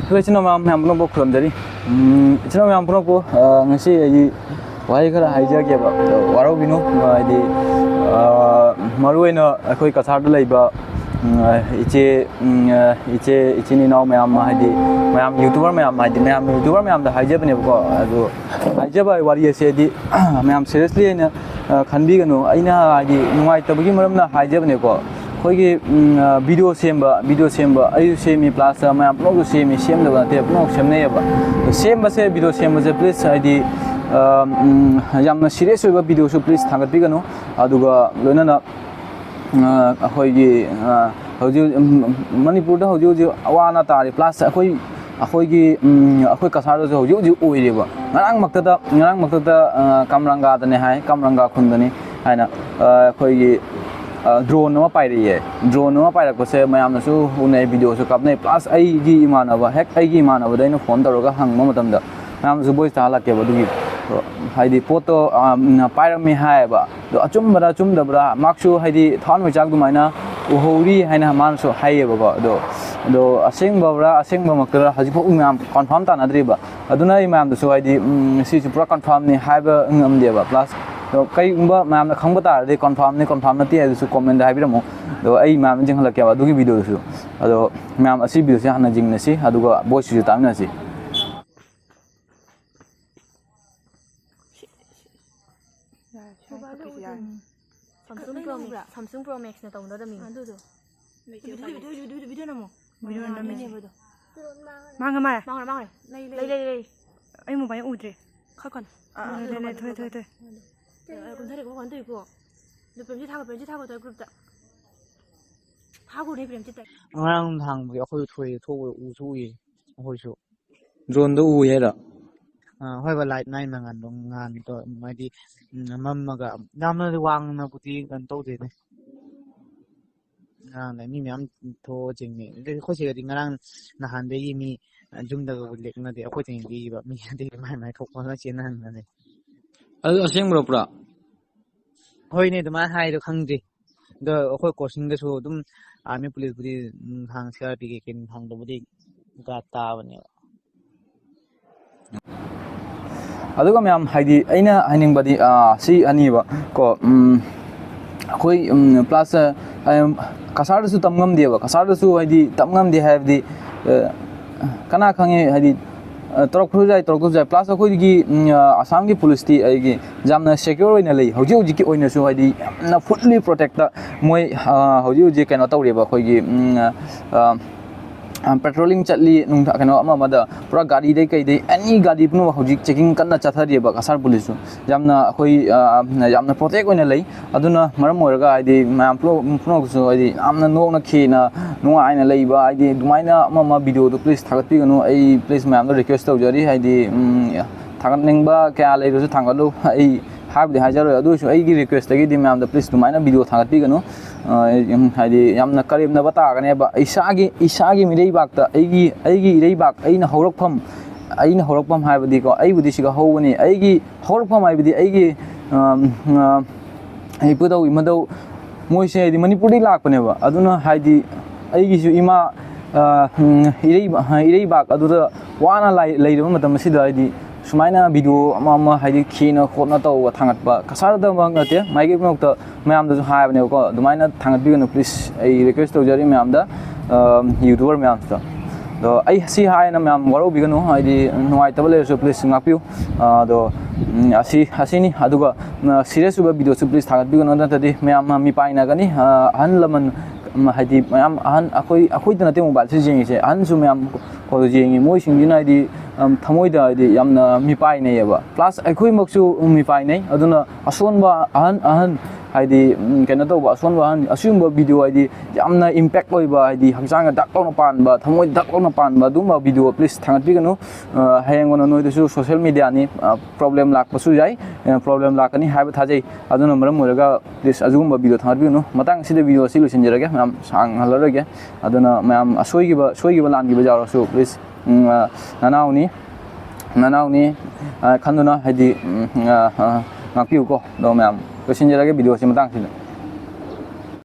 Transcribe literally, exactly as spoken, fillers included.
ꯑꯩꯈꯣꯏ ꯏꯆꯤꯟ ꯏꯅꯥꯎ ꯃꯌꯥꯝ, ꯃꯌꯥꯝ ꯄꯨꯝꯅꯃꯛꯄꯨ ꯈꯨꯔꯨꯝꯖꯔꯤ꯫ ꯎꯝ, ꯏꯆꯤꯟ ꯏꯅꯥꯎ ꯃꯌꯥꯝ ꯄꯨꯝꯅꯃꯛꯄꯨ, ꯑ, ꯉꯁꯤ ꯑꯩꯒꯤ ꯋꯥꯍꯩ ꯈꯔ ꯍꯥꯏꯖꯒꯦꯕ꯫ ꯑꯗꯣ ꯋꯥꯔꯧꯕꯤꯅꯨ, ꯑ, ꯍꯥꯏꯗꯤ, ꯑ, ꯃꯔꯨꯑꯣꯏꯅ ꯑꯩꯈꯣꯏ ꯀꯁꯥꯔꯗ ꯂꯩꯕ, ꯎꯝ, ꯑ, ꯏꯆꯦ, ꯎꯝ, ꯑ, ꯏꯆꯦ, ꯏꯆꯤꯟ ꯏꯅꯥꯎ ꯃꯌꯥꯝ, ꯍꯥꯏꯗꯤ ꯃꯌꯥꯝ YouTuber ꯃꯌꯥꯝ, ꯍꯥꯏꯗꯤ ꯃꯌꯥꯝ YouTuber ꯃꯌꯥꯝꯗ ꯍꯥꯏꯖꯕꯅꯦꯕꯀꯣ꯫ ꯑꯗꯣ ꯍꯥꯏꯖꯕ ꯋꯥꯔꯤ ꯑꯁꯤ ꯍꯥꯏꯗꯤ ꯃꯌꯥꯝ seriously ꯑꯣꯏꯅ, ꯑ, ꯈꯟꯕꯤꯒꯅꯨ꯫ ꯑꯩꯅ ꯍꯥꯏꯗꯤ ꯅꯨꯡꯉꯥꯏꯇꯕꯒꯤ ꯃꯔꯝꯅ ꯍꯥꯏꯖꯕꯅꯦꯀꯣ꯫ ꯑꯩꯈꯣꯏꯒꯤ, ꯎꯝ, ꯑ, video ꯁꯦꯝꯕ, video ꯁꯦꯝꯕ, ꯑꯩꯁꯨ ꯁꯦꯝꯃꯤ, plus ꯃꯌꯥꯝ ꯄꯨꯝꯅꯃꯛꯁꯨ ꯁꯦꯝꯃꯤ, ꯁꯦꯝꯗꯕ ꯅꯠꯇꯦ, ꯄꯨꯝꯅꯃꯛ ꯁꯦꯝꯅꯩꯌꯦꯕ꯫ ꯑꯗꯣ ꯁꯦꯝꯕꯁꯦ, video ꯁꯦꯝꯕꯁꯦ please ꯍꯥꯏꯗꯤ, ꯑ, ꯎꯝ, ꯌꯥꯝꯅ serious ꯑꯣꯏꯕ videoꯁꯨ please ꯊꯥꯡꯒꯠꯄꯤꯒꯅꯨ꯫ ꯑꯗꯨꯒ ꯂꯣꯏꯅꯅ, ꯑ, ꯑꯩꯈꯣꯏꯒꯤ, ꯑ, ꯍꯧꯖꯤꯛ, ꯎꯝ, ꯃꯅꯤꯄꯨꯔꯗ ꯍꯧꯖꯤꯛ ꯍꯧꯖꯤꯛ ꯑꯋꯥ ꯑꯅꯥ ꯇꯥꯔꯤ, plus ꯑꯩꯈꯣꯏ, ꯑꯩꯈꯣꯏꯒꯤ, ꯎꯝ, ꯑꯩꯈꯣꯏ ꯀꯁꯥꯔꯗꯁꯨ ꯍꯧꯖꯤꯛ ꯍꯧꯖꯤꯛ ꯑꯣꯏꯔꯤꯕ꯫ ꯉꯔꯥꯡꯃꯛꯇꯗ, ꯉꯔꯥꯡꯃꯛꯇꯗ, ꯑ, ꯀꯝꯔꯪꯒꯥꯗꯅꯦ ꯍꯥꯏ, ꯀꯝꯔꯪꯒꯥ ꯈꯨꯟꯗꯅꯤ ꯍꯥꯏꯅ, ꯑ, ꯑꯩꯈꯣꯏꯒꯤ, ꯑ, drone ꯑꯃ ꯄꯥꯏꯔꯛꯑꯦ꯫ Drone ꯑꯃ ꯄꯥꯏꯔꯛꯄꯁꯦ ꯃꯌꯥꯝꯅꯁꯨ ꯎꯅꯩ, videoꯁꯨ ꯀꯥꯞꯅꯩ, plus ꯑꯩꯒꯤ ꯏꯃꯥꯟꯅꯕ, ꯍꯦꯛ ꯑꯩꯒꯤ ꯏꯃꯥꯟꯅꯕꯗ ꯑꯩꯅ phone ꯇꯧꯔꯒ ꯍꯪꯕ ꯃꯇꯝꯗ ꯃꯌꯥꯝꯅꯁꯨ voice ꯇꯥꯍꯜꯂꯛꯀꯦꯕ꯫ ꯑꯗꯨꯒꯤ, ꯑ, ꯍꯥꯏꯗꯤ ꯄꯣꯠꯇꯣ, ꯑ, ꯎꯝ, ꯄꯥꯏꯔꯝꯃꯦ ꯍꯥꯏꯌꯦꯕ꯫ ꯑꯗꯣ ꯑꯆꯨꯝꯕꯔꯥ ꯆꯨꯝꯗꯕ꯭ꯔꯥ, ꯃꯍꯥꯛꯁꯨ ꯍꯥꯏꯗꯤ ꯊꯋꯥꯟꯃꯤꯆꯥꯛ ꯑꯗꯨꯃꯥꯏꯅ ꯎꯍꯧꯔꯤ ꯍꯥꯏꯅ ꯃꯥꯅꯁꯨ ꯍꯥꯏꯌꯦꯕꯀꯣ꯫ ꯑꯗꯣ, ꯑꯗꯣ ꯑꯁꯦꯡꯕꯔꯥ ꯑꯁꯦꯡꯕꯃꯛꯇꯔꯥ ꯍꯧꯖꯤꯛꯐꯥꯎ ꯃꯌꯥꯝ confirm ꯇꯥꯅꯗ꯭ꯔꯤꯕ꯫ ꯑꯗꯨꯅ ꯑꯩ ꯃꯌꯥꯝꯗꯁꯨ ꯍꯥꯏꯗꯤ, ꯎꯝ, ꯁꯤꯁꯨ ꯄꯨꯔꯥ confirmꯅꯤ ꯍꯥꯏꯕ ꯉꯝꯗꯦꯕ꯫ Plus ꯑꯗꯣ ꯀꯩꯒꯨꯝꯕ ꯃꯌꯥꯝꯅ ꯈꯪꯕ ꯇꯥꯔꯗꯤ confirmꯅꯤ, confirm ꯅꯠꯇꯦ ꯍꯥꯏꯗꯨꯁꯨ commentꯗ ꯍꯥꯏꯕꯤꯔꯝꯃꯨ꯫ ꯑꯗꯣ ꯑꯩ ꯃꯌꯥꯝ ꯌꯦꯡꯍꯜꯂꯛꯀꯦꯕ ꯑꯗꯨꯒꯤ videoꯗꯨꯁꯨ꯫ ꯑꯗꯣ ꯃꯌꯥꯝ ꯑꯁꯤ videoꯁꯦ ꯍꯥꯟꯅ ꯌꯦꯡꯅꯁꯤ, ꯑꯗꯨꯒ voiceꯁꯤꯁꯨ ꯇꯥꯃꯤꯟꯅꯁꯤ꯫ ꯁꯤ, ꯁꯤ, ꯌꯥꯔꯦ, ꯁꯤ ꯃꯣꯕꯥꯏꯜꯗ ꯀꯛꯄꯤꯁꯤ ꯌꯥꯔꯦ꯫ ꯎꯗ꯭ꯔꯣ? ꯁꯥꯝꯁꯨꯡ ꯅꯪ ꯄ꯭ꯔꯣ ꯎꯕ꯭ꯔꯥ? ꯃꯦꯛꯁ, ꯁꯥꯝꯁꯨꯡ ꯄ꯭ꯔꯣ ꯃꯦꯛꯁꯅ ꯇꯧꯅꯗꯕ ꯃꯤꯅꯦ꯫ ꯑꯗꯨꯗꯣ꯫ ꯚꯤꯗꯤꯑꯣ, ꯚꯤꯗꯤꯑꯣ, ꯚꯤꯗꯤꯑꯣ, ꯚꯤꯗꯤꯑꯣ ꯅꯝꯃꯣ꯫ ꯚꯤꯗꯤꯑꯣ ꯅꯝꯃꯤ꯫ ꯅꯝꯃꯤꯅꯦꯕ ꯑꯗꯣ꯫ ꯃꯥꯡꯉꯦ, ꯃꯥꯡꯉꯦ꯫ ꯃꯥꯡꯉꯦ, ꯃꯥꯡꯉꯦ꯫ ꯂꯩ, ꯂꯩ꯫ ꯂꯩ, ꯂꯩ, ꯂꯩ꯫ ꯑꯩ ꯃꯣꯕꯥꯏꯜ ꯎꯗ꯭ꯔꯦ꯫ ꯈꯛꯀꯅꯨ꯫ ꯑꯥ, ꯑꯥ, ꯂꯩ, ꯂꯩ, ꯊꯣꯏ, ꯊꯣꯏ, ꯊꯣꯏ꯫ ꯑꯥ, ꯀꯨꯝꯊꯔꯦꯀꯣ, ꯀꯃꯥꯏꯅ ꯇꯧꯔꯤꯀꯣ? ꯑꯗꯣ ꯄ꯭ꯔꯦꯝꯖꯤꯠ ꯊꯥꯒꯠ, ꯄ꯭ꯔꯦꯝꯖꯤꯠ ꯊꯥꯒꯠꯇꯣ ꯒ꯭ꯔꯨꯞꯇ꯫ ꯊꯥꯒꯠꯂꯦ, ꯄ꯭ꯔꯦꯝꯖꯤꯠ ꯇꯥꯏ꯫ ꯉꯔꯥꯡ ꯅꯨꯡꯗꯥꯡꯕꯨꯗꯤ ꯑꯩꯈꯣꯏ ꯊꯣꯏ ꯊꯣꯛꯑꯦ, ꯎꯁꯨ ꯎꯏꯌꯦ ꯑꯩꯈꯣꯏꯁꯨ꯫ Droneꯗꯣ ꯎꯏ ꯍꯥꯏꯔꯣ? ꯑꯥ, ꯍꯣꯏ ꯕꯥ, light ꯅꯥꯏꯟ ꯃꯉꯥꯜꯗꯣ, ꯉꯥꯟꯗꯣ, ꯍꯥꯏꯗꯤ, ꯎꯝ, ꯃꯝꯃꯒ ꯌꯥꯝꯅꯗꯤ ꯋꯥꯡꯅꯕꯨꯗꯤ ꯀꯩꯅꯣ ꯇꯧꯗꯦꯅꯦ꯫ ꯉꯔꯥꯡꯗ ꯃꯤ ꯃꯌꯥꯝ ꯊꯣꯛꯑ ꯆꯤꯡꯉꯦ꯫ ꯑꯗꯩ ꯑꯩꯈꯣꯏ ꯁꯤꯗꯗꯤ ꯉꯔꯥꯡ ꯅꯍꯥꯟꯗꯒꯤ ꯃꯤ, ꯑ, ꯌꯨꯝꯗꯒ ꯂꯦꯛꯅꯗꯦ꯫ ꯑꯩꯈꯣꯏ ꯊꯦꯡꯅꯗꯤ ꯏꯕ ꯃꯤ ꯑꯗꯩ ꯃꯥꯏ ꯃꯥꯏ ꯊꯣꯛꯄ ꯂꯣꯏ ꯆꯦꯟꯅꯍꯟꯕꯅꯦ꯫ ꯑꯗꯨ ꯑꯁꯦꯡꯕ꯭ꯔꯣ ꯄꯨꯔꯥ? ꯍꯣꯏꯅꯦ, ꯑꯗꯨꯃꯥꯏꯅ ꯍꯥꯏꯗꯣ ꯈꯪꯗꯦ꯫ ꯑꯗꯣ ꯑꯩꯈꯣꯏ ꯀꯣꯆꯤꯡꯗꯁꯨ ꯑꯗꯨꯝ army policeꯄꯨꯗꯤ, ꯎꯝ, ꯍꯥꯡ-, C R P ꯀꯩꯀꯩ ꯍꯥꯡꯗꯕꯨꯗꯤ ꯒꯥ ꯇꯥꯕꯅꯦꯕ꯫ ꯑꯗꯨꯒ ꯃꯌꯥꯝ, ꯍꯥꯏꯗꯤ ꯑꯩꯅ ꯍꯥꯏꯅꯤꯡꯕꯗꯤ, ꯑꯥ, ꯁꯤ ꯑꯅꯤꯕ ꯀꯣ, ꯎꯝ, ꯑꯩꯈꯣꯏ, ꯎꯝ, ꯄ꯭ꯂꯁ, ꯑ, ꯀꯁꯥꯔꯗꯁꯨ ꯇꯝ ꯉꯝꯗꯦꯕ꯫ ꯀꯁꯥꯔꯗꯁꯨ ꯍꯥꯏꯗꯤ ꯇꯝ ꯉꯝꯗꯦ ꯍꯥꯏꯕꯗꯤ, ꯑ, ꯀꯅꯥ ꯈꯪꯉꯦ, ꯍꯥꯏꯗꯤ, ꯑ, ꯇꯧꯔꯛꯄꯁꯨ ꯌꯥꯏ, ꯇꯧꯔꯛꯇꯕꯁꯨ ꯌꯥꯏ꯫ ꯄ꯭ꯂꯁ ꯑꯩꯈꯣꯏꯒꯤ, ꯎꯝ, ꯑ, ꯑꯁꯥꯝꯒꯤ ꯄꯨꯂꯤꯁꯇꯤ ꯑꯩꯒꯤ ꯌꯥꯝꯅ ꯁꯦꯀ꯭ꯌꯣꯔ ꯑꯣꯏꯅ ꯂꯩ꯫ ꯍꯧꯖꯤꯛ ꯍꯧꯖꯤꯛꯀꯤ ꯑꯣꯏꯅꯁꯨ ꯍꯥꯏꯗꯤ ꯌꯥꯝꯅ ꯐꯨꯜꯂꯤ ꯄ꯭ꯔꯣꯇꯦꯛꯇ ꯃꯣꯏ, ꯑ, ꯍꯧꯖꯤꯛ ꯍꯧꯖꯤꯛ ꯀꯩꯅꯣ ꯇꯧꯔꯤꯕ ꯑꯩꯈꯣꯏꯒꯤ, ꯎꯝ, ꯑ, ꯑ, ꯄꯦꯇ꯭ꯔꯣꯂꯤꯡ ꯆꯠꯂꯤ, ꯅꯨꯡꯗꯥꯡ ꯀꯩꯅꯣ ꯑꯃ ꯑꯃꯗ ꯄꯨꯔꯥ ꯒꯥꯔꯤꯗꯩ ꯀꯩꯗꯩ ꯑꯦꯅꯤ ꯒꯥꯔꯤ ꯄꯨꯝꯅꯃꯛ ꯍꯧꯖꯤꯛ ꯆꯦꯀꯤꯡ ꯀꯟꯅ ꯆꯠꯊꯔꯤꯑꯕ ꯀꯁꯥꯔ ꯄꯨꯂꯤꯁꯁꯨ꯫ ꯌꯥꯝꯅ ꯑꯩꯈꯣꯏ, ꯑ, ꯌꯥꯝꯅ ꯄ꯭ꯔꯣꯇꯦꯛ ꯑꯣꯏꯅ ꯂꯩ꯫ ꯑꯗꯨꯅ ꯃꯔꯝ ꯑꯣꯏꯔꯒ ꯍꯥꯏꯗꯤ ꯃꯌꯥꯝ ꯄꯨꯝꯅꯃꯛ-, ꯄꯨꯝꯅꯃꯛꯁꯨ ꯍꯥꯏꯗꯤ ꯌꯥꯝꯅ ꯅꯣꯛꯅ ꯈꯦꯅ ꯅꯨꯡꯉꯥꯏꯅ ꯂꯩꯕ, ꯍꯥꯏꯗꯤ ꯑꯗꯨꯃꯥꯏꯅ ꯑꯃ ꯑꯃ ꯚꯤꯗꯤꯑꯣꯗꯣ ꯄ꯭ꯂꯤꯁ ꯊꯥꯒꯠꯄꯤꯒꯅꯨ꯫ ꯑꯩ ꯄ꯭ꯂꯤꯁ ꯃꯌꯥꯝꯗ ꯔꯤꯀ꯭ꯋꯦꯁ ꯇꯧꯖꯔꯤ, ꯍꯥꯏꯗꯤ, ꯎꯝ, ꯊꯥꯒꯠꯅꯤꯡꯕ ꯀꯌꯥ ꯂꯩꯔꯁꯨ ꯊꯥꯡꯒꯠꯂꯨ, ꯑꯩ ꯍꯥꯏꯕꯨꯗꯤ ꯍꯥꯏꯖꯔꯣꯏ꯫ ꯑꯗꯨ ꯑꯣꯏꯔꯁꯨ ꯑꯩꯒꯤ ꯔꯤꯀ꯭ꯋꯦꯁꯇꯒꯤꯗꯤ ꯃꯌꯥꯝꯗ ꯄ꯭ꯂꯤꯁ ꯑꯗꯨꯃꯥꯏꯅ ꯚꯤꯗꯤꯑꯣ ꯊꯥꯒꯠꯄꯤꯒꯅꯨ꯫ ꯑ, ꯎꯝ, ꯍꯥꯏꯗꯤ ꯌꯥꯝꯅ ꯀꯔꯦꯝꯅꯕ ꯇꯥꯒꯅꯦꯕ ꯏꯁꯥꯒꯤ, ꯏꯁꯥꯒꯤ ꯃꯤꯔꯩꯕꯥꯛꯇ, ꯑꯩꯒꯤ, ꯑꯩꯒꯤ ꯏꯔꯩꯕꯥꯛ, ꯑꯩꯅ ꯍꯧꯔꯛꯐꯝ, ꯑꯩꯅ ꯍꯧꯔꯛꯐꯝ ꯍꯥꯏꯕꯗꯤꯀꯣ, ꯑꯩꯕꯨꯗꯤ ꯁꯤꯒ ꯍꯧꯕꯅꯤ꯫ ꯑꯩꯒꯤ ꯍꯧꯔꯛꯐꯝ ꯍꯥꯏꯕꯗꯤ ꯑꯩꯒꯤ, ꯑꯝ, ꯑ, ꯏꯄꯨꯙꯧ ꯏꯃꯙꯧ ꯃꯣꯏꯁꯦ ꯍꯥꯏꯗꯤ ꯃꯅꯤꯄꯨꯔꯗꯒꯤ ꯂꯥꯛꯄꯅꯦꯕ꯫ ꯑꯗꯨꯅ ꯍꯥꯏꯗꯤ ꯑꯩꯒꯤꯁꯨ ꯏꯃꯥ, ꯑ, ꯎꯝ, ꯏꯔꯩꯕ-, ꯏꯔꯩꯕꯥꯛ ꯑꯗꯨꯗ ꯋꯥꯅ ꯂꯥꯏ-, ꯂꯩꯔꯕ ꯃꯇꯝ ꯑꯁꯤꯗ ꯍꯥꯏꯗꯤ ꯁꯨꯃꯥꯏꯅ ꯚꯤꯗꯤꯑꯣ ꯑꯃ ꯑꯃ ꯍꯥꯏꯗꯤ ꯈꯦꯅ ꯈꯣꯠꯅ ꯇꯧꯕ ꯊꯥꯡꯒꯠꯄ ꯀꯁꯥꯔꯗꯃꯛ ꯅꯠꯇꯦ, ꯃꯥꯏꯀꯩ ꯄꯨꯝꯅꯃꯛꯇ ꯃꯌꯥꯝꯗꯁꯨ ꯍꯥꯏꯕꯅꯦꯕꯀꯣ, ꯑꯗꯨꯃꯥꯏꯅ ꯊꯥꯡꯒꯠꯄꯤꯒꯅꯨ ꯄ꯭ꯂꯤꯁ꯫ ꯑꯩ ꯔꯤꯀ꯭ꯋꯦꯁ ꯇꯧꯖꯔꯤ ꯃꯌꯥꯝꯗ, ꯑ, ꯌꯨꯇ꯭ꯌꯨꯕꯔ ꯃꯌꯥꯝꯁꯤꯗ꯫ ꯑꯗꯣ ꯑꯩ ꯁꯤ ꯍꯥꯏꯅ ꯃꯌꯥꯝ ꯋꯥꯔꯧꯕꯤꯒꯅꯨ, ꯍꯥꯏꯗꯤ ꯅꯨꯡꯉꯥꯏꯇꯕ ꯂꯩꯔꯁꯨ ꯄ꯭ꯂꯤꯁ ꯉꯥꯛꯄꯤꯌꯨ꯫ ꯑ, ꯑꯗꯣ, ꯎꯝ, ꯑꯁꯤ, ꯑꯁꯤꯅꯤ꯫ ꯑꯗꯨꯒ, ꯎꯝ, ꯁꯤꯔꯤꯌꯁ ꯑꯣꯏꯕ ꯚꯤꯗꯤꯑꯣꯁꯨ ꯄ꯭ꯂꯤꯁ ꯊꯥꯒꯠꯄꯤꯒꯅꯨ, ꯅꯠꯇ꯭ꯔꯗꯤ ꯃꯌꯥꯝ ꯃꯤꯄꯥꯏꯅꯒꯅꯤ꯫ ꯑ, ꯑꯍꯜ ꯂꯃꯟ, ꯎꯝ, ꯍꯥꯏꯗꯤ ꯃꯌꯥꯝ ꯑꯍꯟ, ꯑꯩꯈꯣꯏ, ꯑꯩꯈꯣꯏꯗ ꯅꯠꯇꯦ ꯃꯣꯕꯥꯏꯜꯁꯦ ꯌꯦꯡꯉꯤꯁꯦ, ꯑꯍꯟꯁꯨ ꯃꯌꯥꯝ ꯀꯣꯜ ꯌꯦꯡꯉꯤ꯫ ꯃꯣꯏꯁꯤꯡꯁꯤꯅ ꯍꯥꯏꯗꯤ, ꯎꯝ, ꯊꯃꯣꯏꯗ ꯍꯥꯏꯗꯤ ꯌꯥꯝꯅ ꯃꯤꯄꯥꯏꯅꯩꯌꯦꯕ꯫ ꯄ꯭ꯂꯁ ꯑꯩꯈꯣꯏꯃꯛꯁꯨ ꯃꯤꯄꯥꯏꯅꯩ꯫ ꯑꯗꯨꯅ ꯑꯁꯣꯟꯕ ꯑꯍꯟ, ꯑꯍꯟ ꯍꯥꯏꯗꯤ, ꯎꯝ, ꯀꯩꯅꯣ ꯇꯧꯕ ꯑꯁꯣꯟꯕ ꯑꯍꯟ ꯑꯁꯤꯒꯨꯝꯕ ꯚꯤꯗꯤꯑꯣ ꯍꯥꯏꯗꯤ ꯌꯥꯝꯅ ꯏꯝꯄꯦꯛ ꯑꯣꯏꯕ, ꯍꯥꯏꯗꯤ ꯍꯛꯆꯥꯡꯗ ꯗꯛ ꯂꯥꯎꯅ ꯄꯥꯟꯕ, ꯊꯃꯣꯏꯗ ꯗꯛ ꯂꯥꯎꯅ ꯄꯥꯟꯕ ꯑꯗꯨꯒꯨꯝꯕ ꯚꯤꯗꯤꯑꯣ ꯄ꯭ꯂꯤꯁ ꯊꯥꯡꯒꯠꯄꯤꯒꯅꯨ꯫ ꯑ, ꯍꯌꯦꯡ ꯀꯣꯟꯅ ꯅꯣꯏꯗꯁꯨ ꯁꯣꯁꯦꯜ ꯃꯤꯗꯤꯌꯥꯅꯤ, ꯑ, ꯄ꯭ꯔꯣꯕ꯭ꯂꯦꯝ ꯂꯥꯛꯄꯁꯨ ꯌꯥꯏ, ꯑ, ꯄ꯭ꯔꯣꯕ꯭ꯂꯦꯝ ꯂꯥꯛꯀꯅꯤ ꯍꯥꯏꯕ ꯊꯥꯖꯩ꯫ ꯑꯗꯨꯅ ꯃꯔꯝ ꯑꯣꯏꯔꯒ ꯄ꯭ꯂꯤꯁ ꯑꯗꯨꯒꯨꯝꯕ ꯚꯤꯗꯤꯑꯣ ꯊꯥꯒꯠꯄꯤꯒꯅꯨ꯫ ꯃꯇꯥꯡ ꯑꯁꯤꯗ ꯚꯤꯗꯤꯑꯣ ꯑꯁꯤ ꯂꯣꯏꯁꯤꯟꯖꯔꯒꯦ, ꯃꯌꯥꯝ ꯁꯥꯡꯍꯜꯂꯔꯣꯏꯒꯦ꯫ ꯑꯗꯨꯅ ꯃꯌꯥꯝ ꯑꯁꯣꯏꯈꯤꯕ, ꯁꯣꯏꯈꯤꯕ ꯂꯥꯟꯈꯤꯕ ꯌꯥꯎꯔꯁꯨ ꯄ꯭ꯂꯤꯁ, ꯎꯝ, ꯑ, ꯅꯅꯥꯎꯅꯤ, ꯅꯅꯥꯎꯅꯤ, ꯑ, ꯈꯟꯗꯨꯅ ꯍꯥꯏꯗꯤ, ꯎꯝ, ꯑ, ꯑ, ꯉꯥꯛꯄꯤꯌꯨꯀꯣ꯫ ꯑꯗꯣ ꯃꯌꯥꯝ ꯂꯣꯏꯁꯤꯟꯖꯔꯒꯦ ꯚꯤꯗꯤꯑꯣꯁꯤ ꯃꯇꯥꯡꯁꯤꯗ꯫